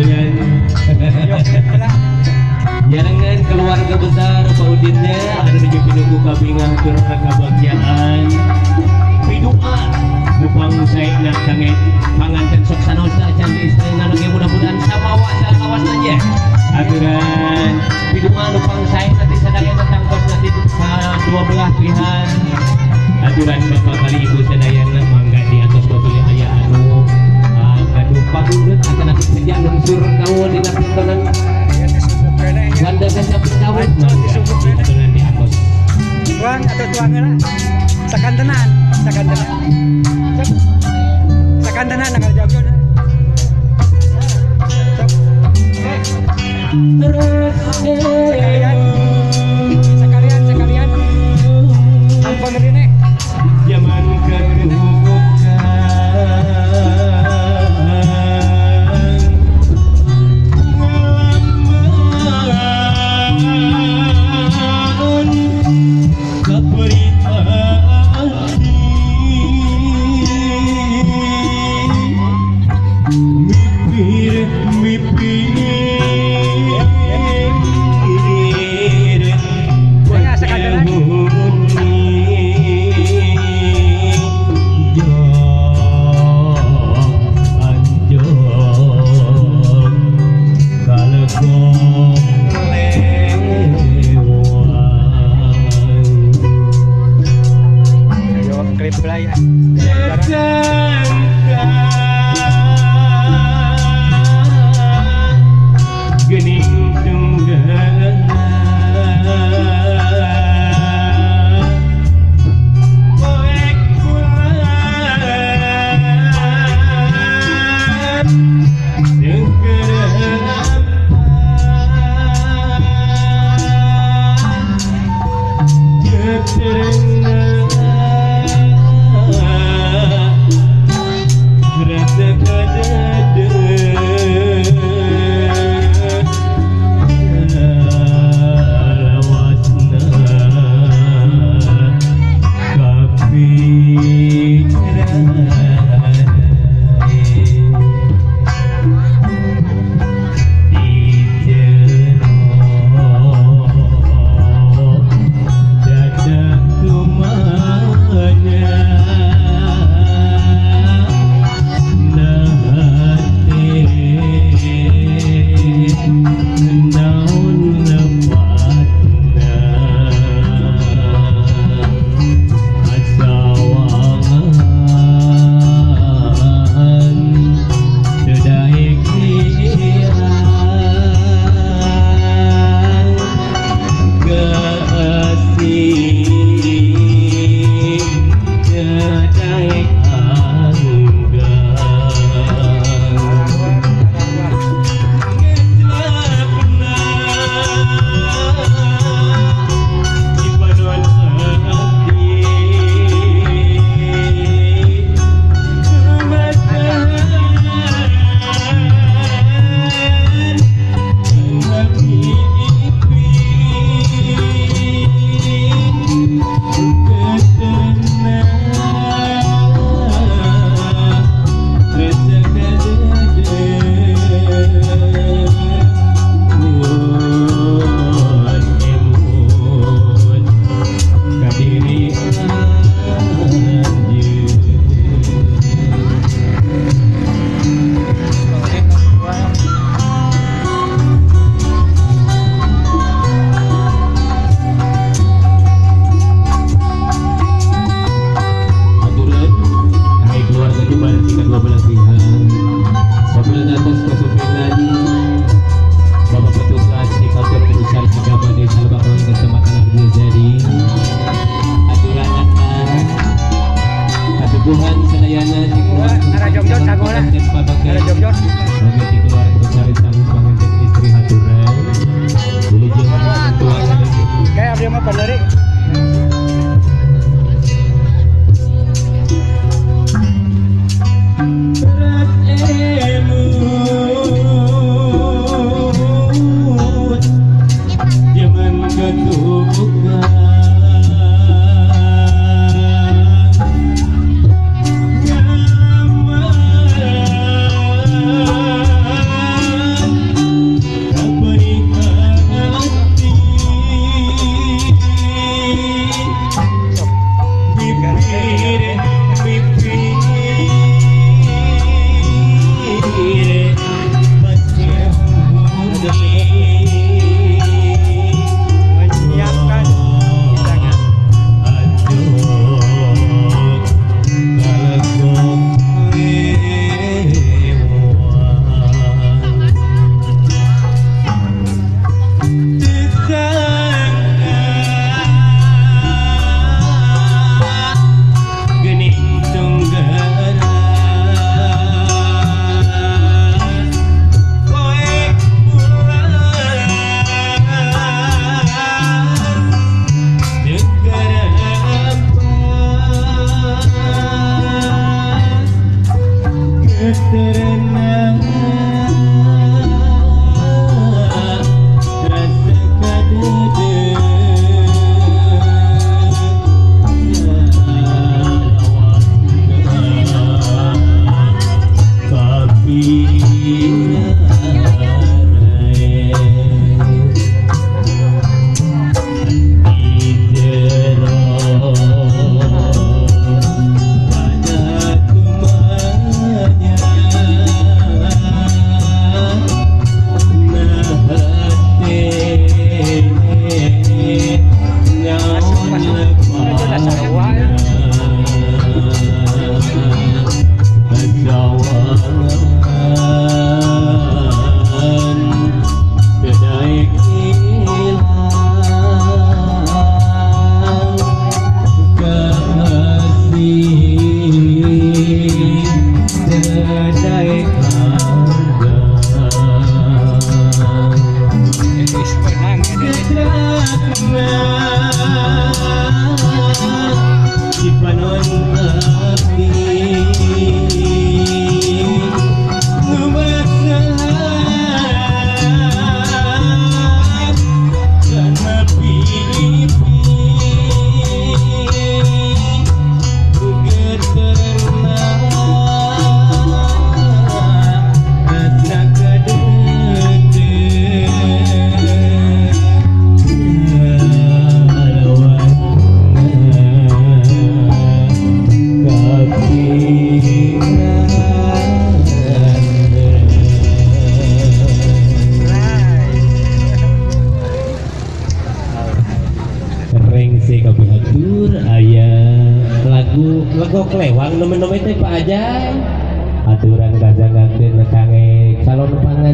Aturan nyarengan keluarga besar Pak Udinnya anu nuju pinuku kabingah tur kabahagiaan pidua nupang saena kangge panganten sok sanaos can istrina nu ge mudah-mudahan samawa salawas aja aturan pidua nupang saena ti sadayana tangkosna ti dua belah pihak aturan bapak kali ibu sadayana mangga di atas bapilih aya anu gaduh pagundut akan aku saja lungsur kawon dina pintonan wanda kasapit kawon mangga aturan di atas tuang atau tuang lah sakantenan sakantenan sakantenan nang jauh sekalian sekalian sekalian ampun rene zaman Legok lewang nemen-nemen teh Pak Ajay. Aturan gazangakeun kangge calon panganten.